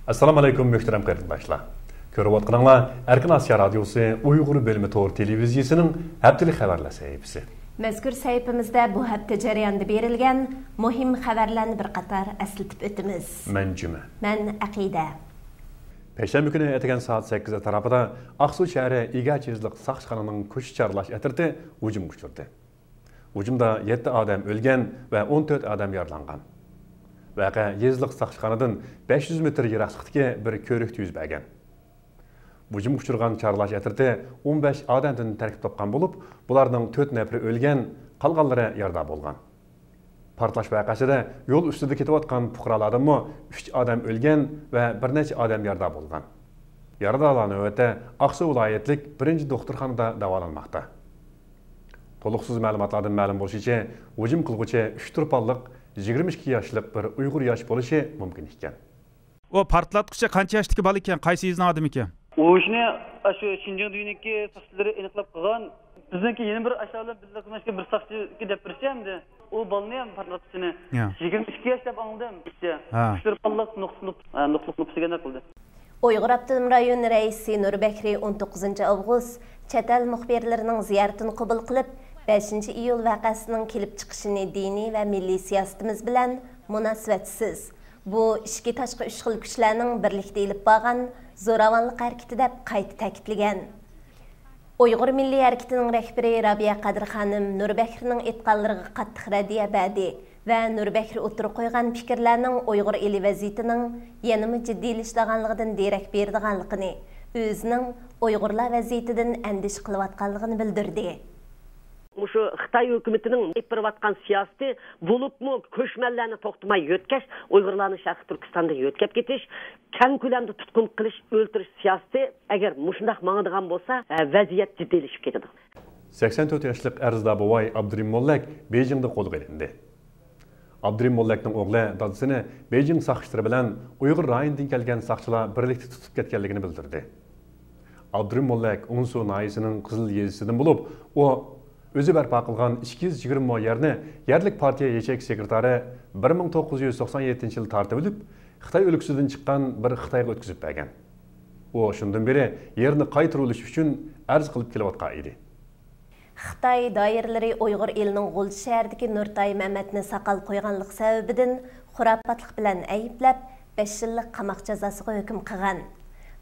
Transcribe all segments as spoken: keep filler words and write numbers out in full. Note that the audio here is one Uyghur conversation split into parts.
ئەسسالامۇ ئەلەيكۇم، مۆھتەرەم قېرىنداشلار. كۆرۈۋاتقىنىڭلار ئەركىن ئاسىيا رادىيوسى ئۇيغۇر بۆلۈمى تور تېلېۋىزىيىسىنىڭ ھەپتىلىك خەۋەرلەر سەھىپىسى. مەزكۇر سەھىپىمىزدە بۇ ھەپتە جەريانىدا بېرىلگەن مۇھىم خەۋەرلەرنى بىر قاتار ئەسلىتىپ ئۆتىمىز. مەن جۈمە. مەن ئەقىدە. پەيشەنبە كۈنى ئەتىگەن سائەت سەككىز ئەتراپىدا ئاقسۇ شەھىرى ئىگەچى يېزىلىق ساقچىخانىنىڭ كوچا چارلاش ئەترىتى ھۇجۇمغا ئۇچرىدى. ھۇجۇمدا يەتتە ئادەم ئۆلگەن ۋە ئون تۆت ئادەم يارىلانغان. ۋەقە يېزىلىق ساقچىخانىدىن بەش يۈز مېتىر يىراقلىقتىكى بىر كۆۋرۈكتە يۈز بەرگەن. ھۇجۇمغا ئۇچرىغان چارلاش ئەترىتى ئون بەش ئادەمدىن تەركىب تاپقان بولۇپ، بۇلارنىڭ تۆت نەپىرى ئۆلگەن، قالغانلىرى يارىدار بولغان. پارتلاش ۋەقەسىدە يول ئۈستىدە كېتىۋاتقان پۇقرالاردىنمۇ ئۈچ ئادەم ئۆلگەن ۋە بىر نەچچە ئادەم يارىدار بولغان. يارىدارلار نۆۋەتتە ئاقسۇ ۋىلايەتلىك بىرىنچى دوختۇرخانىدا داۋالانماقتا. تولۇقسىز مەلۇماتلاردىن مەلۇم بولۇشىچە، ھۇجۇم قىلغۇچى ئۈچ تۇرپانلىق يىگىرمە ئىككى ياشلىق بىر ئۇيغۇر ياش بولۇشى مۇمكىن ئىكەن. ئۇ پارتلاتقۇچى قانچە ياشتىكى بالا ئىكەن، قايسى يېزىنىڭ ئادىمى ئىكەن؟ ئۇ ئىشنى ئاشۇ شىنجاڭ دۆيۈنىكى ساقچىلىرى ئېنىقلاپ قىلغان. بىزنىڭكى يەنە بىر ئاشۇ بىللە قىلمىشقا بىر ساقچى دەپ بېرىشى ئەمدى. ئۇ بالىنى ھەم پارتلاتقۇچىنى يا. يىگىرمە ئىككى ياش دەپ ئاڭلىدىم. ھە. ئۈچ تۇرپانلىق نۇقتىلىق، ھە، نۇقتىلىق نۇقتىسى دەپ قىلدى. ئۇيغۇر ئاپتونوم رايونى رەئىسى نۇر بەكرى ئون توققۇزىنچى ئاۋغۇست چەت ئەل مۇخبىرلىرىنىڭ زىيارىتىنى قوبۇل قىلىپ، بەشىنچى ئىيۇل ۋەقەسىنىڭ كېلىپ چىقىشىنى دىنىي ۋە مىللىي سىياسىتىمىز بىلەن مۇناسىۋەتسىز، بۇ ئىچكى تاشقى ئۈچ خىل كۈچلەرنىڭ بىرلىكتە ئېلىپ بارغان زوراۋانلىق ھەرىكىتى دەپ قايتا تەكىتلىگەن. ئۇيغۇر مىللىي ھەرىكىتىنىڭ رەھبىرى رابىيە قادىر خانىم نۇر بەكرىنىڭ ئېيتقانلىرىغا قاتتىق رەددىيە بەردى ۋە نۇر بەكرى ئوتتۇرىغا قويغان پىكىرلەرنىڭ ئۇيغۇر ئېلى ۋەزىيىتىنىڭ يەنىمۇ جىددىيلىشىدىغانلىقىدىن دېرەك بېرىدىغانلىقىنى، ئۆزىنىڭ ئۇيغۇرلار ۋەزىيىتىدىن ئەندىشە قىلىۋاتقانلىقىنى بىلدۈردى. مۇشۇ خىتاي ھۆكۈمىتىنىڭ ئېلىپ بېرىۋاتقان سىياسىتى، بولۇپمۇ كۆچمەنلەرنى توختىماي يۆتكەش، ئۇيغۇرلارنى شەرقىي تۈركىستاندىن يۆتكەپ كېتىش، كەڭ كۆلەمدە تۇتقۇن قىلىش، ئۆلتۈرۈش سىياسىتى ئەگەر مۇشۇنداق ماڭىدىغان بولسا، ھە، ۋەزىيەت جىددىيلىشىپ كېتىدۇ. سەكسەن تۆت ياشلىق ئەرزدار بوۋاي ئابدۇرېھىم موللاك بېيجىڭدا قولغا ئېلىندى. ئابدۇرېھىم موللاكنىڭ ئوغلى دادىسىنى بېيجىڭ ساقچىلىرى بىلەن ئۇيغۇر رايونىدىن كەلگەن ساقچىلار بىرلىكتە تۇتۇپ كەتكەنلىكىنى بىلدۈردى. ئابدۇرېھىم موللاك ئونسۇ ناھىيەسىنىڭ قىزىل يېزىسىدىن بولۇپ، ئۇ ئۆزى بەرپا قىلغان ئىككى يۈز يىگىرمە مو يەرنى يەرلىك پارتىيە ياچېيكا سېكرېتارى بىر مىڭ توققۇز يۈز توقسان يەتتىنچى يىلى تارتىۋېلىپ، خىتاي ئۆلكىسىدىن چىققان بىر خىتايغا ئۆتكۈزۈپ بەرگەن. ئۇ شۇندىن بېرى يەرنى قايتۇرۇۋېلىش ئۈچۈن ئەرز قىلىپ كېلىۋاتقان ئىدى. خىتاي دائىرىلىرى ئۇيغۇر ئېلىنىڭ غۇلجا شەھىرىدىكى نۇرتاي مەمەتنى ساقال قويغانلىقى سەۋەبىدىن خۇراپاتلىق بىلەن ئەيىبلەپ، بەش يىللىق قاماق جازاسىغا ھۆكۈم قىلغان.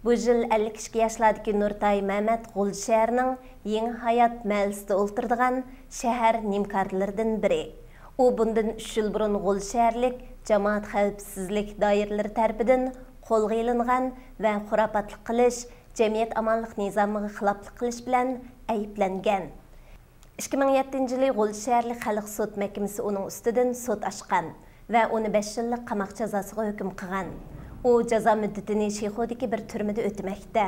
بۇ يىل ئەللىك ئىككى ياشلاردىكى نۇرتاي مەمەت غۇلجا شەھىرىنىڭ يېڭى ھايات مەھەللىسىدە ئولتۇرىدىغان شەھەر نىمكارلىرىدىن بىرى. ئۇ بۇندىن ئۈچ يىل بۇرۇن غۇلجا شەھەرلىك جامائەت خەۋپسىزلىك دائىرىلىرى تەرىپىدىن قولغا ئېلىنغان ۋە خۇراپاتلىق قىلىش، جەمئىيەت ئامانلىق نىزامىغا خىلاپلىق قىلىش بىلەن ئەيىبلەنگەن. ئىككى مىڭ يەتتىنچى يىلى غۇلجا شەھەرلىك خەلق سوت مەھكىمىسى ئۇنىڭ ئۈستىدىن سوت ئاچقان ۋە ئۇنى بەش يىللىق قاماق جازاسىغا ھۆكۈم قىلغان. ئۇ جازا مۇددىتىنى شىخۇدىكى بىر تۈرمىدە ئۆتىمەكتە.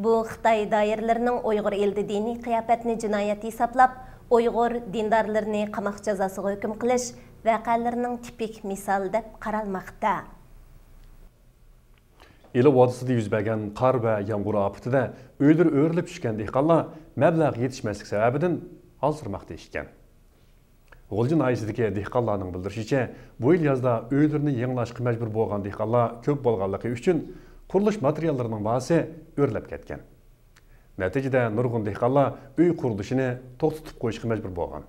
بۇ خىتاي دائىرىلىرىنىڭ ئۇيغۇر ئېلىدە دىنىي قىياپەتنى جىنايەت ھېسابلاپ، ئۇيغۇر دىندارلىرىنى قاماق جازاسىغا ھۆكۈم قىلىش ۋەقەلىرىنىڭ تىپىك مىسالى دەپ قارالماقتا. ئىلى ۋادىسىدا يۈز بەرگەن قار ۋە يامغۇر ئاپىتىدە ئۆيلىرى ئۆرۈلۈپ چۈشكەن دېھقانلار مەبلەغ يېتىشمەسلىك سەۋەبىدىن ھالسىرىماقتا ئىكەن. غۇلجا ناھىيەسىدىكى دېھقانلارنىڭ بىلدۈرۈشىچە، بۇ يىل يازدا ئۆيلىرىنى يېڭىلاشقا مەجبۇر بولغان دېھقانلار كۆپ بولغانلىقى ئۈچۈن، قۇرۇلۇش ماتېرىياللىرىنىڭ باھاسى ئۆرلەپ كەتكەن. نەتىجىدە، نۇرغۇن دېھقانلار ئۆي قۇرۇلۇشىنى توختىتىپ قويۇشقا مەجبۇر بولغان.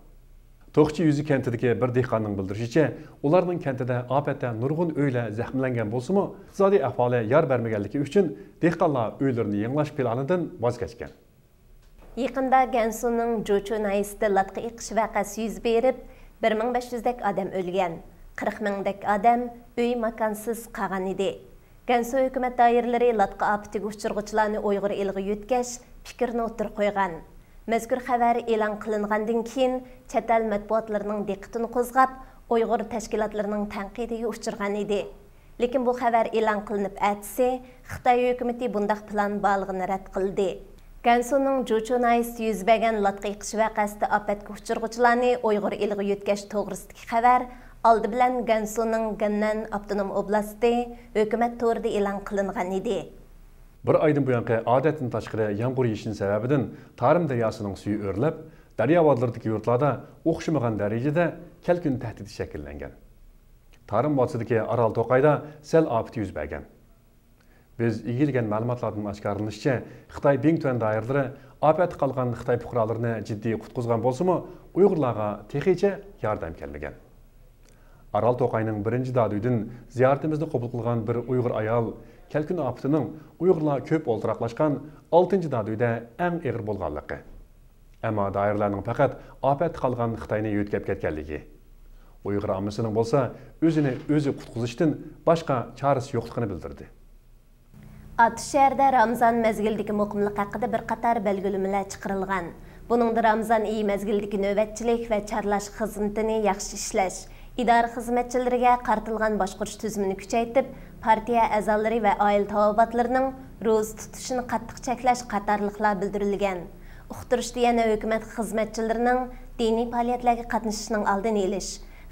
توخۇچى يۈزى كەنتىدىكى بىر دېھقاننىڭ بىلدۈرۈشىچە، ئۇلارنىڭ كەنتىدە ئاپەتتە نۇرغۇن ئۆيلەر زەخىملەنگەن بولسىمۇ، ئىقتىسادىي ئەھۋالى يار بەرمىگەنلىكى ئۈچۈن، دېھقانلار ئۆيلىرىنى يېڭىلاش پىلانىدىن ۋاز كەچكەن. يېقىندا گەنسۇنىڭ جۇچۇ ناھىيەسىدە لاتقا ئېقىش ۋەقەسى يۈز بېرىپ، بىر مىڭ بەش يۈزدەك ئادەم ئۆلگەن، قىرىق مىڭدەك ئادەم ئۆي ماكانسىز قالغان ئىدى. گەنسۇ ھۆكۈمەت دائىرىلىرى لاتقا ئاپىتىگە ئۇچرىغۇچىلارنى ئۇيغۇر ئېلىغا يۆتكەش پىكرىنى ئوتتۇرىغا قويغان. مەزكۇر خەۋەر ئېلان قىلىنغاندىن كېيىن، چەت ئەل مەتبۇئاتلىرىنىڭ دىققىتىنى قوزغاپ، ئۇيغۇر تەشكىلاتلىرىنىڭ تەنقىدىگە ئۇچرىغان ئىدى. لېكىن بۇ خەۋەر ئېلان قىلىنىپ ئەتىسى، خىتاي ھۆكۈمىتى بۇنداق پىلان بارلىقىنى رەت قىلدى. گەنسۇنىڭ جۇچۇ ناھىيەسىدە يۈز بەرگەن لاتقا ئېقىش ۋەقەسىدە ئاپەتكە ئۇچرىغۇچىلارنى ئۇيغۇر ئېلىغا يۆتكەش توغرىسىدىكى خەۋەر ئالدى بىلەن گەنسۇنىڭ گېننەن ئاپتونوم ئوبلاستى ھۆكۈمەت تورىدا ئېلان قىلىنغان ئىدى. بىر ئايدىن بۇيانقى ئادەتتىن تاشقىرى يامغۇر يېشىنى سەۋەبىدىن، تارىم دەرياسىنىڭ سۈيى ئۆرلەپ، دەريا ۋادىلىرىدىكى يۇرتلاردا ئوخشىمىغان دەرىجىدە كەلكۈن تەھدىتى شەكىللەنگەن. تارىم ۋادىسىدىكى ئارال توقايدا سەل ئاپىتى يۈز بەرگەن. بىز ئىگىلىگەن مەلۇماتلاردىن ئاشكارىلىنىشىچە، خىتاي بىڭتۈەن دائىرىلىرى ئاپەتتە قالغان خىتاي پۇقرالىرىنى جىددىي قۇتقۇزغان بولسىمۇ، ئۇيغۇرلارغا تېخىچە ياردەم كەلمىگەن. ئارال توقاينىڭ بىرىنچى دادۈيدىن زىيارىتىمىزنى قوبۇل قىلغان بىر ئۇيغۇر ئايال كەلكۈن ئاپىتىنىڭ ئۇيغۇرلار كۆپ ئولتۇراقلاشقان ئالتىنچى دادۈيدە ئەڭ ئېغىر بولغانلىقى، ئەمما دائىرىلەرنىڭ پەقەت ئاپەتتە قالغان خىتاينى يۆتكەپ كەتكەنلىكى، ئۇيغۇر ئاممىسىنىڭ بولسا ئۆزىنى ئۆزى قۇتقۇزۇشتىن باشقا چارىسى يوقلۇقىنى بىلدۈردى. ئاتۇش شەھىرىدە رامىزان مەزگىلىدىكى مۇقىملىق ھەققىدە بىر قاتار بەلگىلىمىلەر چىقىرىلغان. بۇنىڭدا رامىزان ئېيى مەزگىلىدىكى نۆۋەتچىلىك ۋە چارلاش خىزمىتىنى ياخشى ئىشلەش، ئىدارە خىزمەتچىلىرىگە قارىتىلغان باشقۇرۇش تۈزۈمىنى كۈچەيتىپ، پارتىيە ئەزالىرى ۋە ئائىلە تاۋابىئاتلىرىنىڭ روزا تۇتۇشىنى قاتتىق چەكلەش قاتارلىقلار بىلدۈرۈلگەن. ئۇقتۇرۇشتا يەنە ھۆكۈمەت خىزمەتچىلىرىنىڭ دىنىي پائالىيەتلەرگە قاتنىشىشىنىڭ ئالدىنى ئېلىش،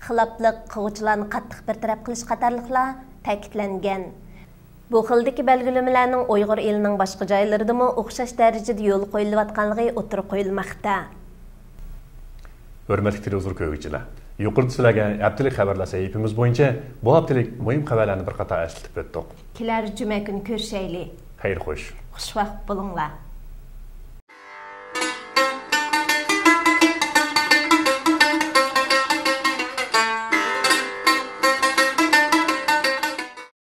خىلاپلىق قىلغۇچىلارنى قاتتىق بىر تەرەپ قىلىش قاتارلىقلار تەكىتلەنگەن. بۇ خىلدىكى بەلگىلىمىلەرنىڭ ئۇيغۇر ئېلىنىڭ باشقا جايلىرىدىمۇ ئوخشاش دەرىجىدە يولغا قويۇلۇۋاتقانلىقى ئوتتۇرىغا قويۇلماقتا. ھۆرمەتلىك تېلېۋىزور كۆرگۈچىلەر، يۇقىرىدا سىلەرگە ھەپتىلىك خەۋەرلەر سەھىپىمىز بويىچە بۇ ھەپتىلىك مۇھىم خەۋەرلەرنى بىر قاتار ئەسلىتىپ ئۆتتۇق. كېلەر جۈمە كۈنى كۆرۈشەيلى. خەير خوش. خۇشۋاقىت بولۇڭلار.